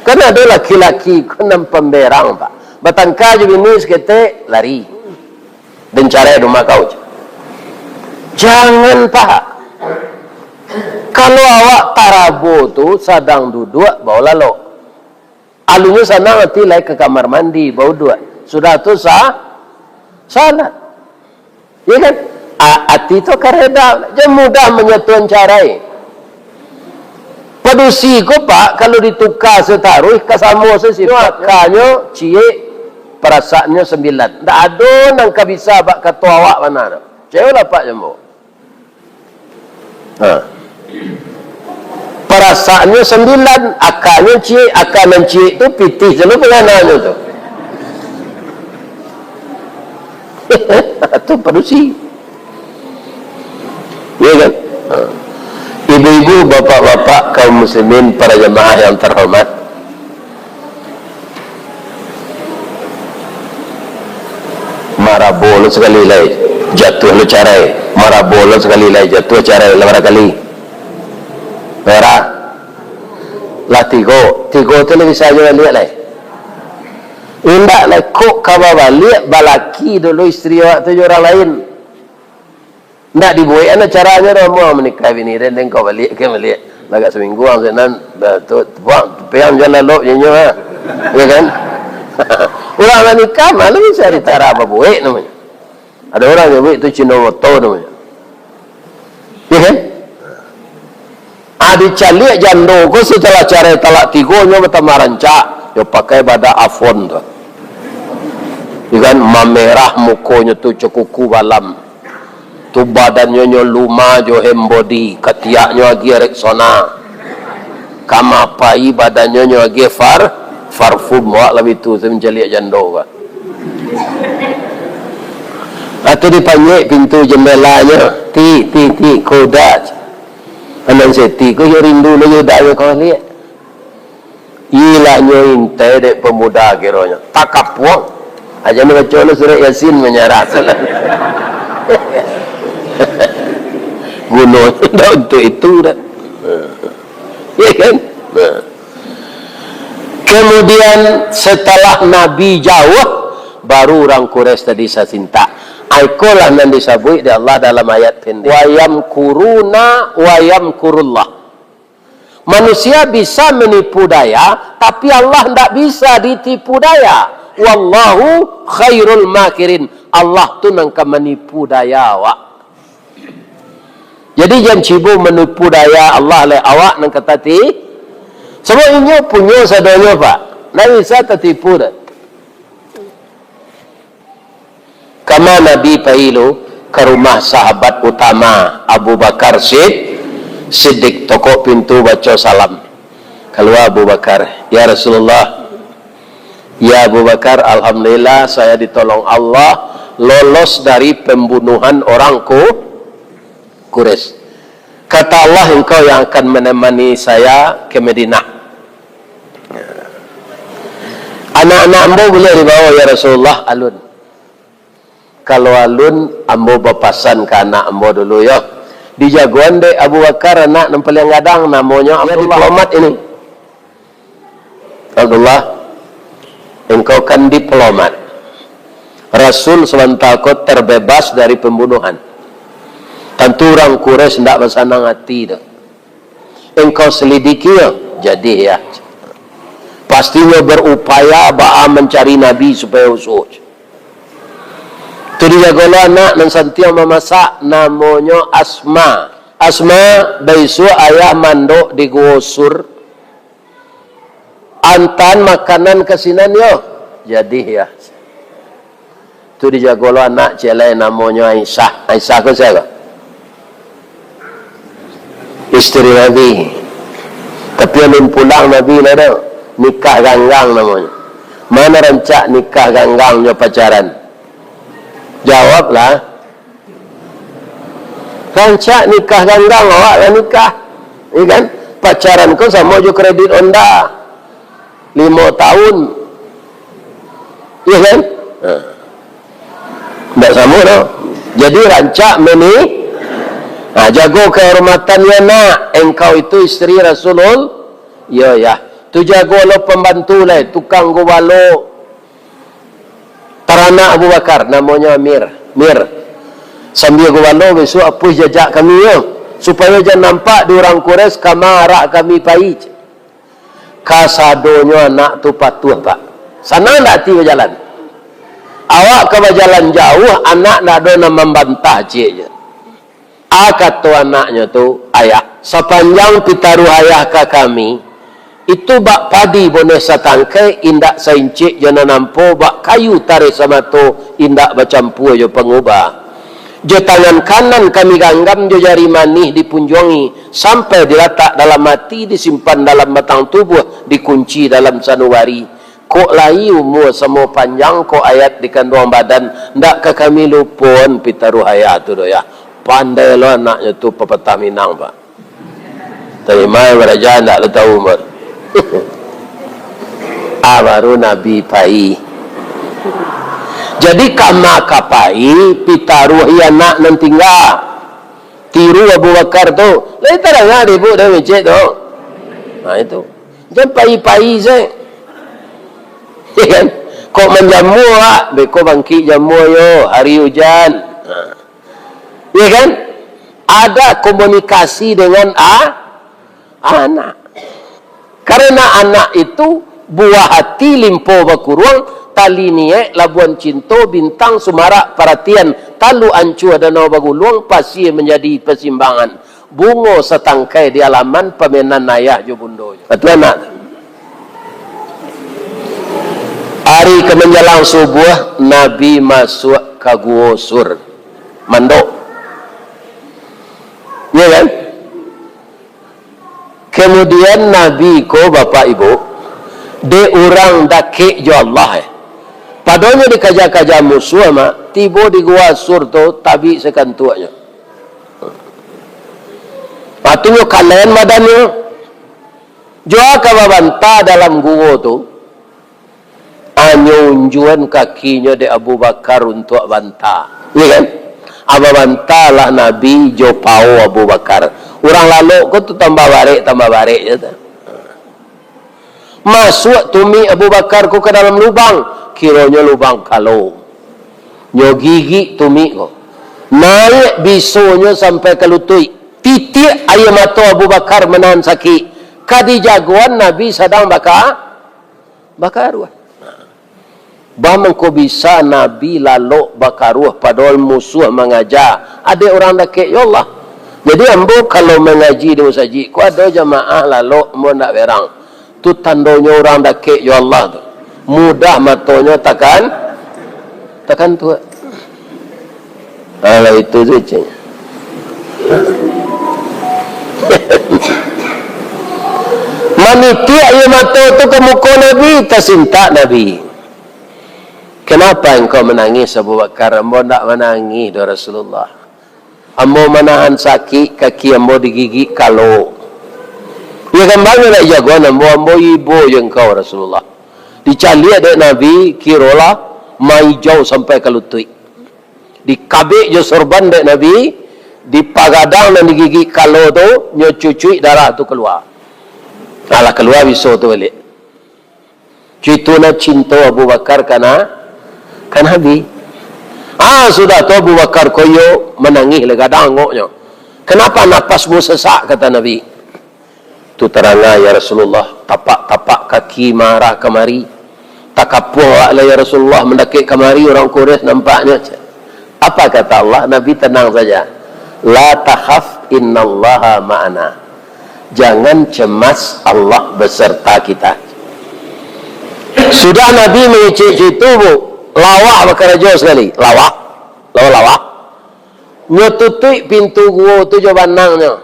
Kan ado laki-laki ko nan pamberang, Pak. Batangka jo bini saketek, lari. Den carai di rumah kau. Jangan, Pak. Kalau awak tarabo tu sadang duduak, baolah lo. Alunyo sanang ati lai ka kamar mandi, bauduak. Sudah tu sa-, salat. Ya kan? A-, ati tu ka reda. Jan mudah manyatuan carai. Padusi ko, Pak, kalau dituka sataruih, ka samo sasifat. Akanyo ciek, parasaannyo sambilan. Ndak ado nan ka bisa bak kato awak bana tu. Cayolah, Pak, jambo. Ha. Parasaannyo sambilan, akanyo ciek, aka nan ciek tu pitih selalu pangananyo tu. Tu padusi. Ya kan? Ha. Ibu-ibu, bapak-bapak, kaum muslimin, para jamaah yang terhormat. Marabo lo sakali lai, jatuah lo carai. Marabo lo sakali lai, jatuah carai, lah bara kali? Bara? Lah tigo. Tigo tu lah bisa jo baliak lai. Indak lai, kok ka babaliak, balaki dulu istri awak tu jo urang lain. Ndak dibuek an acaranyo doh, amuah manikahi bini den, den kau baliak, kau baliak. Lah agak saminggu ang sinan, dah tu, puang, piang jan lalok je nyo, ha. Ya kan? Urang lah nikah, malah bisa ditara babuek namonyo. Ado urang nyabuik tu Cino moto namonyo. Ya kan? Ah, dicaliak jando ko setelah carai talak tigo, nyo batambah rancak. Yo pakai badak Avon tu. Iyo kan, mamerah mukonyo tu cukuku balam. Tu badannyo nyo Luma jo hand body, katiaknyo agiah Rexona. Kama pai badannyo nyo agiah far, parfum, awak labiah tu, sa mancaliak jando ka. Atau dipanyek pintu jendelanyo, "Ti, ti, ti, koda." Anan seti ko yo rindu lo yo dak yo kau liek. Ilanyo intai dek pemuda kironyo. Takapuang. Aja baco lo surek Yasin manyarah. Gunonyo ndak untuk itu dah. Ya kan? Nah. Kemudian setelah Nabi jauh, baru urang Quraisy tadi sasintak. Ikolah nan disabuik dek Allah dalam ayat pendek. "Wa yamkuruna wa yamkurullah." Manusia bisa menipu daya, tapi Allah ndak bisa ditipu daya. "Wallahu khairul makirin." Allah tu nan ka manipu daya awak. Jadi, jan cubo manipu daya Allah, lai awak nan ka tati-, sabab inyo punyo sadonyo, Pak. Ndak bisa tatipu doh. Kama Nabi pai lu ka rumah sahabat utama Abu Bakar Sid-, Siddiq, tokok pintu baco salam. Kalua Abu Bakar, "Ya Rasulullah, ya Abu Bakar, alhamdulillah, saya ditolong Allah, lolos dari pembunuhan orang Ku-, Quraisy. Kata Allah, engkau yang akan menemani saya ke Madinah." "Anak-anak ambo buliah dibawa, ya Rasulullah?" "Alun." "Kalau alun, ambo bapasan ka anak ambo dulu, yo. Dijagoan dek Abu Bakar, anak nan paliang gadang, namonyo Abdullah." Diplomat ini. "Abdullah, engkau kan diplomat. Rasul sabanta ko terbebas dari pembunuhan. Tantu urang Quraisy ndak basanang ati doh. Engkau selidiki, yo, jadi, ya. Pastinyo berupaya baa mancari Nabi supayo usuh." Tu dijago lo anak nan santiang mamasak, namonyo Asma. "Asma, baisuak ayah mandok di Guo Sur. Antaan makanan ka sinan, yo." "Jadi, ya." Tu dijago lo anak ciek lai, namonyo Aisyah. Aisyah ko sia ko? Isteri Nabi. Tapi alun pulang Nabi lah tu. Nikah ganggang namonyo. Mano rancak nikah ganggang jo pacaran? Jawablah. Rancak nikah ganggang, awak lah nikah. Iya kan? Pacaran ko samo jo kredit Honda. Limo tahun. Iya kan? Ha. Ndak samo doh. Jadi rancak meni-, ha, jago kehormatan yo nak. Engkau itu isteri Rasulul-, yo, ya. Tu jago lo pembantu lai, tukang gubalo. Taranak Abu Bakar, namonyo Amir. "Mir, sambia gubalo, bisuak apuih jajak kami, yo. Supayo jan nampak di urang Quraisy kama arak kami pai." Kasadonyo anak tu patuah, Pak. Sanang ndak ati bajalan? Awak ka bajalan jauah, anak ndak ado nan mambantah cieknyo. A, kato anaknyo tu, "Ayah, sapanjang pitaruah ayah ka kami, itu bak padi boneh satangkai, indak saincik jo nan ampo, bak kayu tareh samato, indak bacampua jo pangubah. Jo tangan kanan kami ganggam, jo jari manih dipunjuangi, sampai dilatak dalam ati, disimpan dalam batang tubuah, dikunci dalam sanubari. Kok lai umua samo panjang ko ayat di kanduang badan, ndak ka kami lupoan pitaruah ayah tu doh, yah." Pandai lo anaknyo tu papatah Minang, Pak. Tarimo baraja ndak lo tahu, Umar. Ah, baru Nabi pai. Jadi, kama ka pai, pitaruahi anak nan tingga. Tiru Abu Bakar tu. Lai tadanga dek ibuk dari mecek tu. Nah, itu. Jan pai-pai se. Ya kan? Kok manjamua, Pak? Beko bangkik jamua yo, hari ujan. Nah. Ya kan? Ada komunikasi dengan a-, anak. Karena anak itu buah hati, limpo bakuruang, tali niaik, labuan cinto, bintang sumarak paratian, taluk ancua danau baguluang, pasie manjadi pasimbangan, bungo satangkai di alaman, pamenan ayah jo bundonyo. Itu anak. A, Hari ka manjalang subuah, Nabi masuak ka Guo Sur. Mandok. Ya kan? Kemudian Nabi ko, Bapak Ibu, dek urang dakek jo Allah, eh. Padonyo dikaja-kaja musuah, mak, tibo di Guo Sur tu, tabik sakantuaknyo. Patunyo kalain badannyo. Jo ka babanta dalam guo tu, anyo unjuan kakinyo dek Abu Bakar untuak banta. Iya kan? Aba bantalah Nabi jo pao Abu Bakar. Urang lalok ko tu tambah barek, tambah barek je tu. Masuak tumik Abu Bakar ko ka dalam lubang, kironyo lubang kalo. Nyo gigik tumik ko. Naiak bisonyo sampai ka lutuik. Titiak aia mato Abu Bakar manahan sakik. Ka dijagoan Nabi sadang baka-, bakaruah. Bah mangko bisa Nabi lalok bakaruah, padahal musuah mangaja, adek urang dakek jo Allah. Jadi, ambo kalau mangaji di musajik ko, ado jamaah lalok, ambo ndak berang. Tu tandonyo urang dakek jo Allah tu. Mudah matonyo takan, takan tu. Alah, itu tu, cing. Manitiak aia mato tu ka muko Nabi, tasintak Nabi. "Kenapa engkau menangis, Abu Bakar?" "Ambo ndak manangih doh, Rasulullah. Ambo manahan sakik, kaki ambo digigik kalo." "Iyo kan, banyak nak jagoan ambo, ambo ibo jo engkau, Rasulullah." Dicaliak dek Nabi, kirolah maijau sampai ka lutuik. Dikabek jo sorban dek Nabi, dipagadang nan digigik kalo tu, nyo cucuik darah tu kalua. Alah, kalua biso tu baliak. Cuitu nah cinto Abu Bakar ka Na-, ka Nabi. Ah, sudah tu Abu Bakar ko iyo manangih lah gadang angoknyo. "Kenapa napasmu sesak?" kata Nabi. Tu taranga, ya Rasulullah, tapak-tapak kaki maarah kamari. Takapuang awak lah, ya Rasulullah, mandakek kamari urang Quraisy nampaknyo. Apa kata Allah? Nabi tenang saja. "La takhaf, innallaha ma'ana." Jangan cemas, Allah beserta kita. Sudah Nabi mangecek itu, Bu, lawah bakarajo sakali. Lawah. Lawah-lawah. Nyo tutuik pintu guo tu jo banangnyo.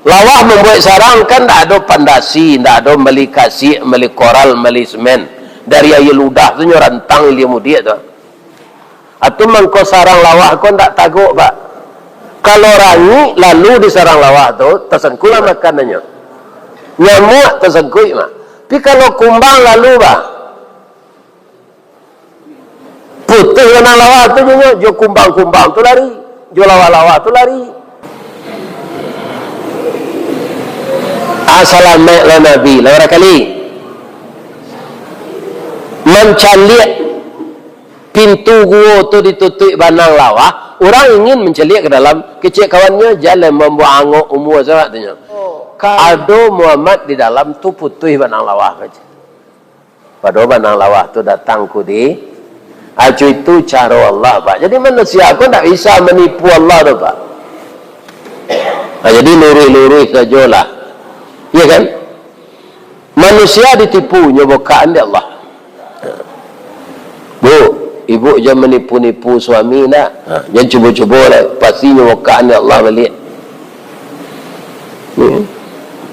Lawah mambuek sarang kan ndak ado pandasi, ndak ado mali kasiak, mali koral, mali semen. Dari aia ludah tu nyo rantang ilia mudiak tu. Atu mangko sarang lawah ko ndak tagok, Pak. Kalau rangik lalu di sarang lawah tu, tasangkuiklah makanannyo. Nyamuak tasangkuik, Mak. Tapi kalau kumbang lalu, Pak, putuih banang lawah tu jo, jo kumbang-kumbang tu lari, jo lawah-lawah tu lari. Ah, salamaiklah Nabi, lah barakali. Mancaliak pintu guo tu ditutuik banang lawah, urang ingin mancaliak ka dalam, kecek kawannyo, "Jan lah mambuek angok umua sabanyak," katonyo. Ado Muhammad di dalam tu, putuih banang lawah, kecek. Pado banang lawah tu datang ku di, acu itu caro Allah, Pak. Jadi manusia ko ndak bisa manipu Allah tu, Pak. Nah, jadi luruih-luruih sajolah. Iya kan? Manusia ditipu, nyo bukaan dek Allah. Bu, ibu jan manipu-nipu suami ndak. Ha, jan cubo-cubo lah. Pasti nyo bukaan dek Allah baliak. Hmm.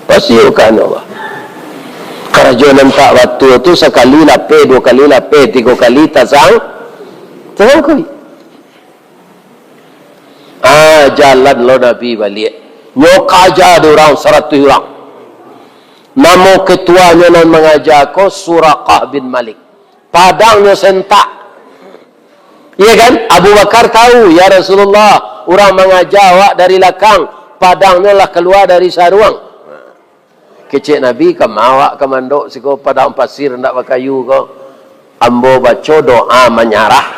Pasti bukaan Allah. Karajo nan tak batua tu sakali lapeh, duo kali lapeh, tigo kali tasang-, tasangkuik. Ah, jalan lo Nabi baliak. Nyo kaja dek urang saratuih urang. Namo ketuanyo nan mangaja ko Suraqah bin Malik. Padangnyo sentak. Iya kan? Abu Bakar tahu, "Ya Rasulullah, urang mangaja awak dari lakang, padangnyo lah kalua dari saruang." Kecek Nabi, "Kama awak ka mandok siko padang pasir ndak bakayu ko?" Ambo baco doa manyarah.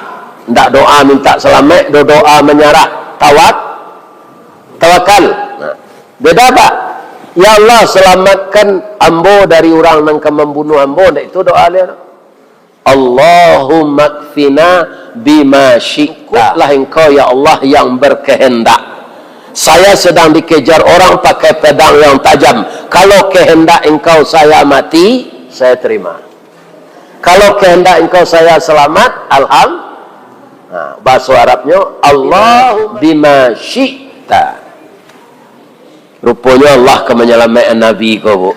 Ndak doa mintak salamaik, do-, doa manyarah. Tawak-, tawakal. Nah, beda, Pak. "Ya Allah, salamatkan ambo dari urang nan ka mambunuah ambo." Ndak itu doa liau. "Allahumma kfina bima syi'ta." Cukuplah Engkau, ya Allah, yang berkehendak. Saya sedang dikejar orang pakai pedang yang tajam. Kalau kehendak Engkau saya mati, saya terima. Kalau kehendak Engkau saya selamat, alham-, ha, bahaso Arabnyo, Allah bima syi'ta. Ruponyo Allah ka manyalamaikkan Nabi ko, Bu.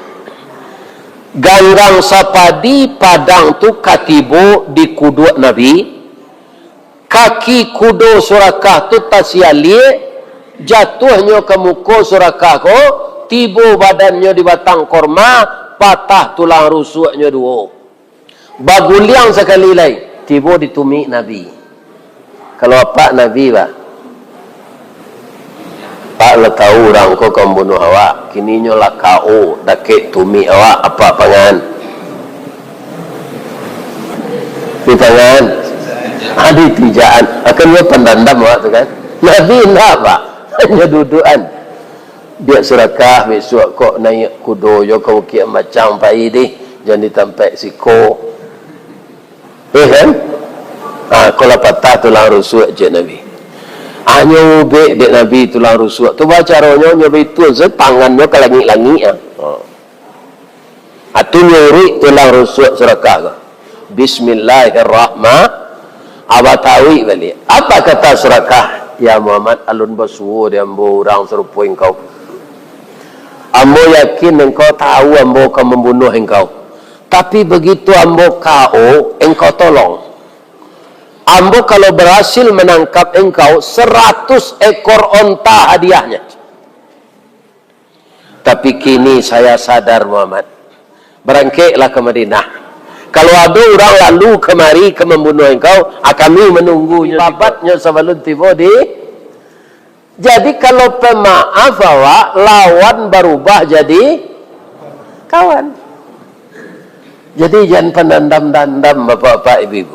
Ganggang sapadi padang tu ka tibo di kuduak Nabi, kaki kudo Surakah tu tasialiak, jatuahnyo ka muko Surakah ko, tibo badannyo di batang korma, patah tulang rusuaknyo duo. Baguliang sakali lai, tibo di tumik Nabi. Kalau apak Nabi, Pak, Pak lah tahu urang ko ka mambunuah awak, kini nyo lah K O dakek tumik awak, apak pangan? Di pangan? Ado tijaan, akan nyo pandandam awak tu kan? Nabi indak, Pak, hanyo duduakan. Biak Surakah, bisuak kok naiak kudo jo ka Bukik Macang pai deh, jan di tampek siko. Iyo kan? Ha, ko lah patah tulang rusuak, cek Nabi. Hanyo ubek dek Nabi tulang rusuak tu, baa caronyo, nyo baitu se pangannyo ka langik-langik, ha. Ha. Atu nyo uruik tulang rusuak Surakah ko. Bismillahirrahman-, Abah taruik baliak. Apa kata Surakah? "Ya Muhammad, alun basuo di ambo urang sarupo engkau. Ambo yakin engkau tahu ambo ka mambunuah engkau. Tapi, begitu ambo K O, engkau tolong. Ambo kalau barasil manangkap engkau, saratus ekor onta hadiahnyo." Tapi kini saya sadar, Muhammad. Barangkeklah ka Madinah. Kalau ado urang lalu kamari ka mambunuah engkau, a, kami manunggunyo, babatnyo sabalun tibo di. Jadi, kalau pamaaf awak, lawan barubah jadi kawan. Jadi, jan pandandam-dandam, bapak-bapak, ibu-ibu.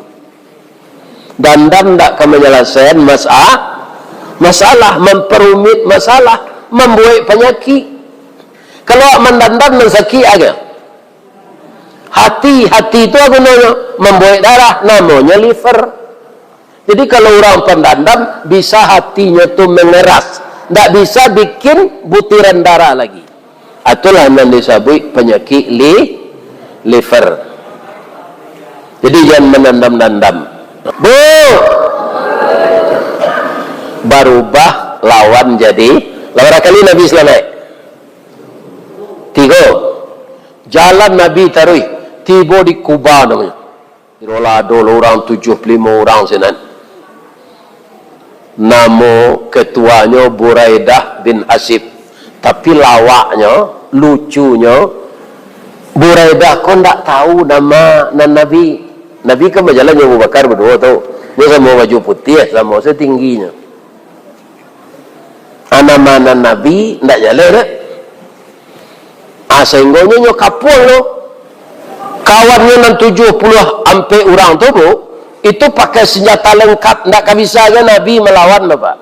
Dandam ndak ka manyalasaian masa-, masalah, mamparumik masalah, mambuek panyakik. Kalau awak mandandam nan sakik aja. Hati, hati tu gunonyo mambuek darah, namonyo liver. Jadi, kalau urang pandandam, bisa hatinyo tu mangeras, ndak bisa bikin butiran darah lagi. Itulah nan disabuik panyakik li-, liver. Jadi, jan mandandam-dandam. Bu! Barubah lawan jadi, lawan kali Nabi salamaik. Tigo. Jalan Nabi taruih, tibo di Kuba namonyo. Kiro lah ado lah urang tujuah puluah limo urang sinan. Namo ketuanyo Buraidah bin Hasib. Tapi lawaknyo, lucunyo, Buraidah ko ndak tahu nama nan Nabi. Nabi kan bajalan jo Abu Bakar baduo tu. Nyo samo baju putiah, samo satingginyo. A, nama nan Nabi ndak jaleh doh. A, sahinggonyo nyo kapuang tu. Kawannyo nan tujuah puluah ampek urang tu, Bu, itu pakai senjata lengkap, ndak ka bisa aja Nabi malawan, Bapak.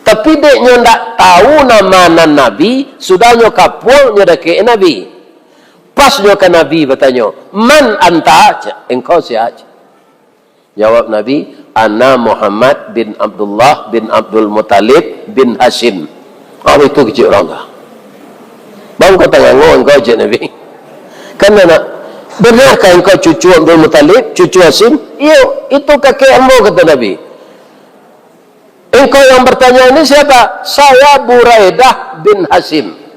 Tapi dek nyo ndak tahu nama nan Nabi, sudah nyo kapuang, nyo dakek Nabi. Pas nyo ka Nabi batanyo, "Man anta?" Cek, "Engkau sia?" Cek. Jawab Nabi, "Ana Muhammad bin Abdullah bin Abdul Muttalib bin Hasyim." Ah, itu kecil urang tu. "Bang, kau tangango engkau," cek Nabi. Kan anak, "Benarkah engkau cucu Abdul Muttalib, cucu Hasyim?" "Iyo, itu kakek ambo," kata Nabi. "Engkau yang bertanya ini siapa?" "Saya Buraidah bin Hasyim.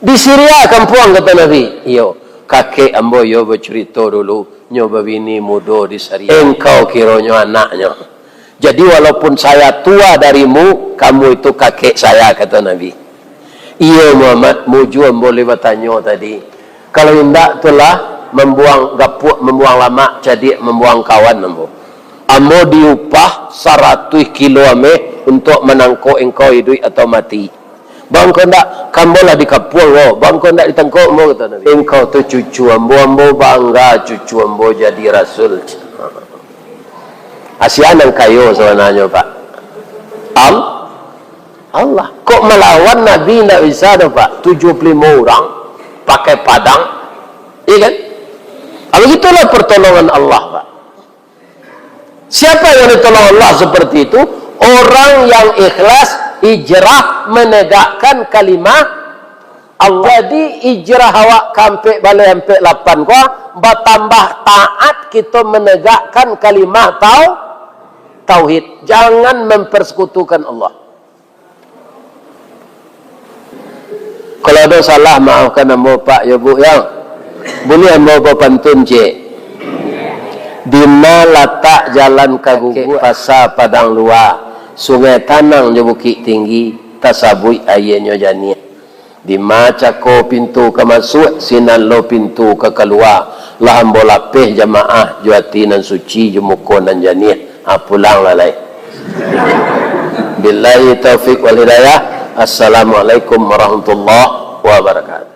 Di Syria kampuang," kata Nabi. "Iyo, kakek ambo iyo bacurito dulu, nyo babini mudo di Syria. Engkau kironyo anaknyo. Jadi, walaupun saya tua darimu, kamu itu kakek saya," kata Nabi. "Iyo, Muhammad, mujua ambo lai batanyo tadi. Kalau indak, tu lah mambuang gapuak, mambuang lamak, cadiak mambuang kawan ambo. Ambo diupah saratuih kilo ameh untuak manangkok engkau iduik atau mati. Bang kau ndak, ka ambo lah dikapuang ko, bang kau ndak ditangkok ambo," kata Nabi. "Engkau tu cucu ambo, ambo bangga cucu ambo jadi rasul." Asia nan kayo sabananyo, Pak. Al-, Allah. Kok malawan Nabi ndak bisa doh, Pak. Tujuah puluah limo urang pakai padang. Iya kan? Ah, begitulah pertolongan Allah, Pak. Siapa yang ditolong Allah seperti itu? Orang yang ikhlas hijrah menegakkan kalimah Allah. Jadi, hijrah awak ka ampek baleh ampek lapan ko, batambah taat kito managakkan kalimah tau-, tauhid. Jangan mempersekutukan Allah. Kalau ado salah, maafkan ambo, Pak, yo, Bu, yo. Buliah ambo bapantun ciek. Dima latak jalan ka Guguak, Pasa Padang Lua, Sungai Tanang jo Bukik Tinggi, tasabuik aianyo janiah. Dima cako pintu ka masuak, sinan lo pintu ka kalua. Lah ambo lapeh jamaah jo ati nan suci, jo muko nan janiah. Ha, pulanglah lai. Billahi taufik wal hidayah. Assalamualaikum warahmatullahi wabarakatuh.